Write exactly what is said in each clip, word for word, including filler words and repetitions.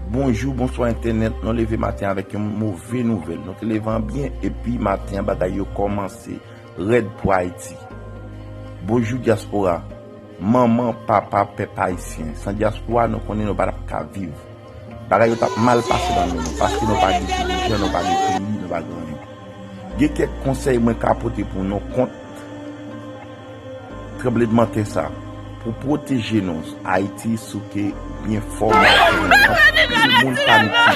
Bonjou, bonswa entènèt. Nou leve maten avèk yon move nouvèl. Nou te leve an byen, epi maten an bagay yo kòmanse rèd pou Ayiti. Bonjou dyaspora, manman, papa, pèp ayisyen. San dyaspora, nou konnen nou pa t ap ka viv. Bagay yo t ap mal pase nan men nou, paske nou pa gen dirijan, nou pa gen peyi, nou pa gen anyen. Gen kèk konsèy mwen ka pote pou nou kont tranblemanntè sa. Pou pwoteje nou, Ayiti souke byen fò, moun panike,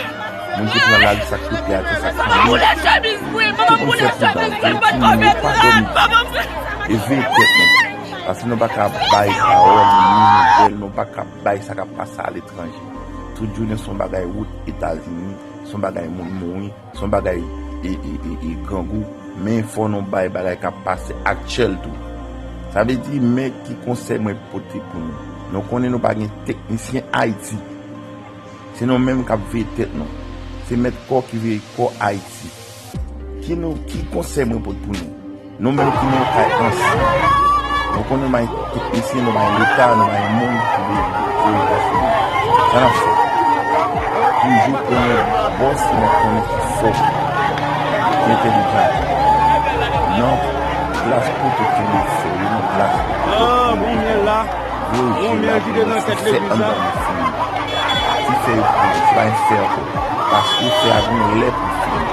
moun ki pran lari, sa k tonbe atè, sa k tonbe. Tout moun fè pridan, veye timoun yo pa dòmi. E veye tèt nou. Paske nou pa ka bay pawòl, ni nouvèl, nou pa ka bay sa k ap pase aletranje. Tout jounen se yon bagay wout Etazini, se yon bagay moun mouri, se yon bagay e, e, e, e grangou, men fò nou bay bagay k ap pase aktyèl tou. Sa vle di, men ki konsèy mwen pote pou nou. Nou konnen nou pa gen teknisyen Ayiti. Se nou menm k ap veye tèt nou. Se mèt kò ki veye kò Ayiti. Ki nou, ki konsèy mwen pote pou nou? Nou menm ki nan kay ansyen, nou konnen nou pa gen teknisyen, nou pa gen Leta, nou pa gen moun ki veye dirije nou. Sa n ap fè? Toujou pran yon bòs nou konnen ki fò, ki entèlijan. Nan plas poto ki vle fè, yo nan plas poto. Ah, bon, men la. Voye je la pou nou, ki fè anndan nou fini. Ki fè yo pou yo, se pa yon fè ankò. Paske fè a gen yon lè pou l fini.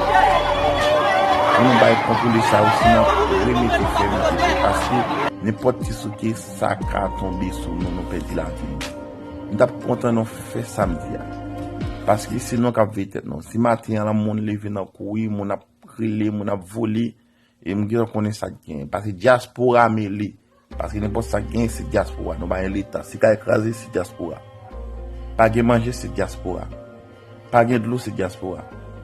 Pou nou bay kontwole sa yo, si n ap remete fè, mete fè. Paske nenpòt ti souke, sa ka tonbe sou nou, nou pèdi lavi nou. M t ap kontan nou fè sa m di a. Paske se nou k ap veye tèt nou. Si maten an, moun leve nan kouri, moun ap rele, moun ap vole, e m gentan konnen sa k genyen. Paske dyaspora mele. Paske nenpòt sa k genyen, se dyaspora. Nou pa gen Leta. Si kay kraze, se dyaspora. Pa gen manje, se dyaspora. Pa gen dlo, se dyaspora.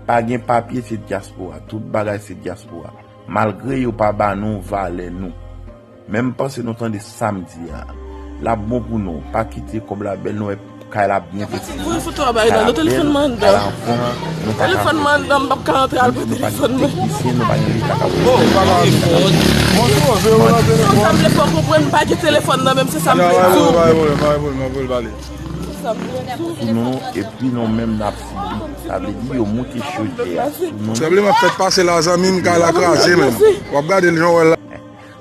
Pa gen papye, se dyaspora. Tout bagay, se dyaspora. Malgre yo pa ba nou valè nou. Men m panse nou tande sa m di a. L ap bon pou nou. Pa kite kòb la bèl, nou wè kay la byen fèt. Voye foto a bay nan telefòn m anndan. Telefòn m anndan, m p ap ka antre al pran telefòn mwen. Teknisyen, nou pa gen Leta k ap. Sa m vle fè w konprann, m pa gen telefòn nan menm, se sa m vle di w. Pou nou, epi nou menm n ap sibi. Sa vle di yo moute chodyè a sou nou. Sanble m ap fèt pase la, zanmi m, kay la kraze menm. W ap gade l jan w wè l la.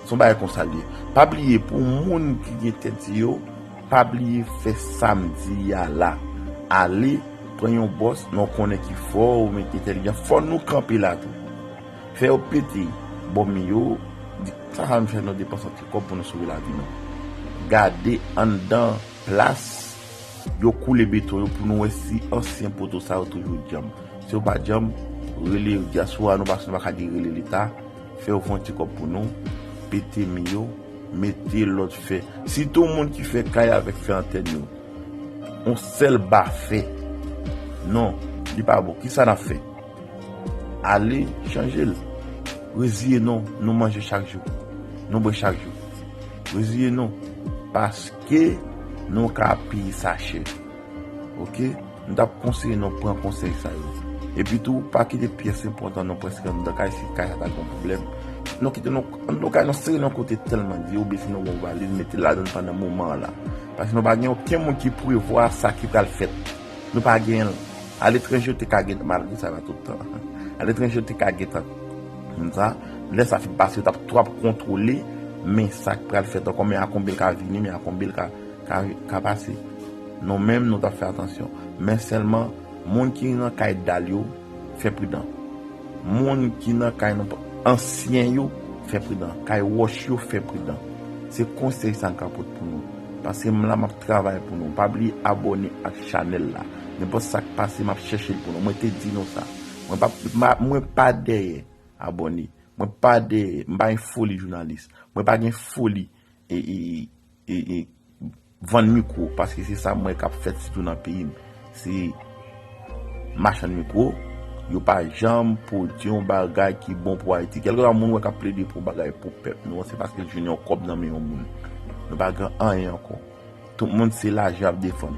Se yon bagay konsa l ye. Pa bliye, pou moun ki gen tèt di yo, pa bliye fè sa m di a la. Ale, pran yon bòs, nou konnen ki fò, ou mete entèlijan. Fò nou kanpe la tou. Fè yo pete bòm yo, di, sa sa nou fè nou depanse anpil kòb pou nou sove lavi nou. Gade anndan plas yo koule beton yo pou nou wè si ansyen poto sa yo toujou djanm. Si yo pa djanm, rele dyaspora nou, paske nou pa ka di rele Leta, fè yo fè yon ti kòb pou nou, pete mi yo, mete lòt fè. Sitou moun ki fè kay avèk fè antèn yo. Yon sèl ba fè. Non, li pa bon. Kisa n ap fè? Ale chanje l. Reziye nou, nou manje chak jou. Nou bwè chak jou. Reziye nou. Paske nou ka peye sa chè. Oke? M t ap konseye nou pran konsèy sa yo. Epi tou, pa kite pyès enpòtan nou prèske anndan kay, si kay sa ta gen yon pwoblèm. Nou kite nou, nou kay nou sere nan kote tèlman di, oubyen si nou gen yon valiz, mete ladan l pandan moman an la. Paske nou pa gen okenn moun ki prevwa sa ki pral fèt. Nou pa genyen l. Aletranje, yo te ka gentan, malgre sa pa tout tan. Aletranje, yo te ka gentan konn sa. Lè sa fin pase, yo t ap tou ap kontwole, men sa k pral fèt ankò, men a konbyen l ka vini, men a konbyen l ka, ka, ka pase. Nou menm, nou t ap fè atansyon. Men sèlman, moun ki nan kay dal yo, fè pridan. Moun ki nan kay nou, ansyen yo, fè pridan. Kay wòch yo, fè pridan. Se konsèy sa m ka pote pou nou. Paske m la, m ap travay pou nou. Pa bliye abòne ak chanèl la. Nenpòt sa k pase, m ap chèche l pou nou. Mwen te di nou sa. Mwen pa, ma- mwen pa dèyè abòne. Mwen pa dèyè, m pa gen foli jounalis. Mwen pa gen foli e, e, e, e, e vann mikwo, paske se sa m wè k ap fèt sitou nan peyi m. Se machann mikwo, yo pa janm pwodui yon bagay ki bon pou Ayiti. Kèlkeswa moun wè k ap plede pou yon bagay pou pèp nou an, se paske l jwenn yon kòb nan men yon moun. Nou pa gen anyen ankò. Tout moun se lajan y ap defann.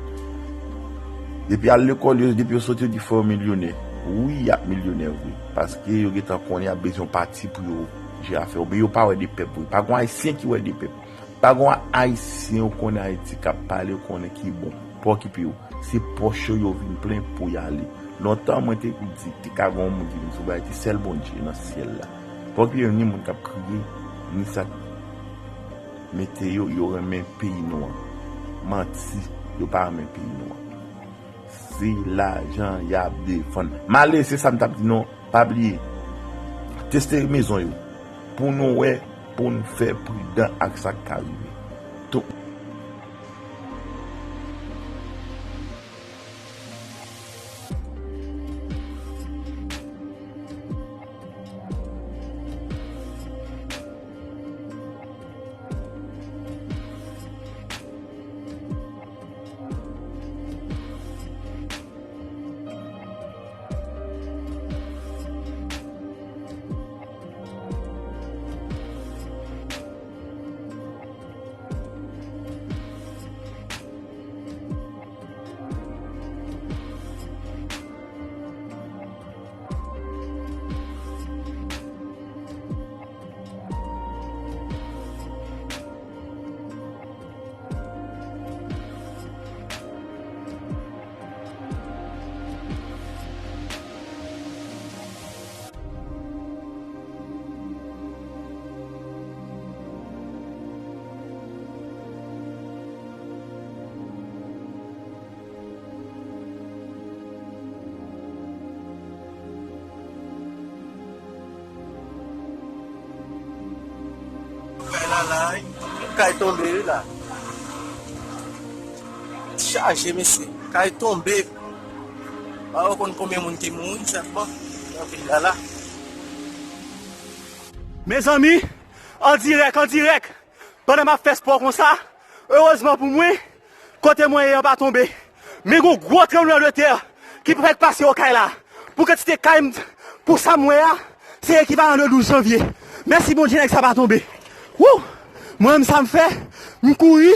Depi al lekòl yo, depi yo soti, yo di fò yo milyonè. Wi, y ap milyonè vre. Paske yo gentan konnen y ap bezwen yon pati pou yo jere afè yo. Men yo pa wè de pèp vre. Pa gen Ayisyen ki wè de pèp. Pa gen Ayisyen ou konnen Ayiti k ap pale, ou konnen ki bon. pa okipe yo. Se pòch yo yo vin plen pou y ale. Lontan, mwen te di, te ka gen yon moun ki vin sou bagay, se sèl Bondye nan syèl la. Pa okipe yo, ni moun k ap kriye, ni sa k mete yo, yo renmen peyi nou an. Manti, yo pa renmen peyi nou an. Se lajan y ap defann. M ale, se sa m t ap di nou. Pa bliye, teste mezon yo pou nou wè, pou n fè pridan ak sa k ka rive. Tou. Kay la la, wi. Kay tonbe, wi, la. Chaje, mesye. Kay tonbe. Pa yo konn konbyen moun ki mouri sèlman nan vil la, la. Mezanmi, an dirèk, an dirèk. Pandan m ap fè spò konsa, erezman pou mwen, kote mwen ye an pa tonbe. Men gon gwo tranblemanntè ki fèk pase Okay la. Pou kantite kay m, pou sa m wè a, se ekivalan de douz janvye. Mèsi Bondye, nèg sa pa tonbe. Wou! Mwen menm sa m fè, m kouri,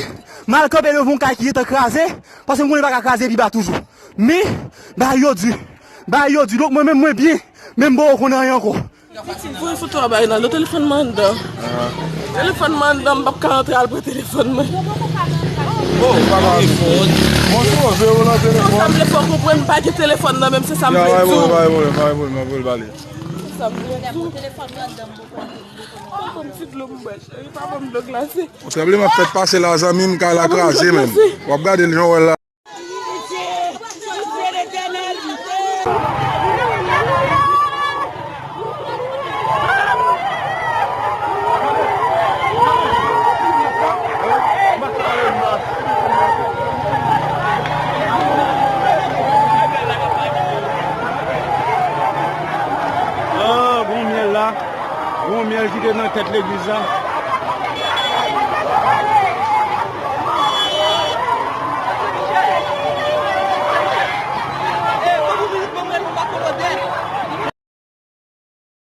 m al kanpe devan yon kay ki gentan kraze, paske m konnen l pa ka kraze pi ba toujou. Men, bagay yo di, bagay yo di. Donk mwen menm mwen byen, men m poko konn anyen ankò. Pitit, voye foto a bay Naldo, telefòn mwen anndan. Telefòn mwen anndan, m p ap ka antre al pran telefòn mwen. Oh, papa. Mwen twò vle w nan telefòn. Sa m vle fè w konprann, m pa gen telefòn nan men m, se sa m vle di w. Pa gen pwoblèm, pa gen pwoblèm, pa gen pwoblèm, m ap voye l ba li. Se sa m vle di w. Telefòn mwen anndan, m poko. Poko m ti dlo m bwè, cheri, pa ban m dlo glase. Yon tranbleman fèk pase la, zanmi m, kay la kraze menm. W ap gade l jan w wè l la. Ah, gon myèl la. Gon myèl ki te nan tèt legliz la.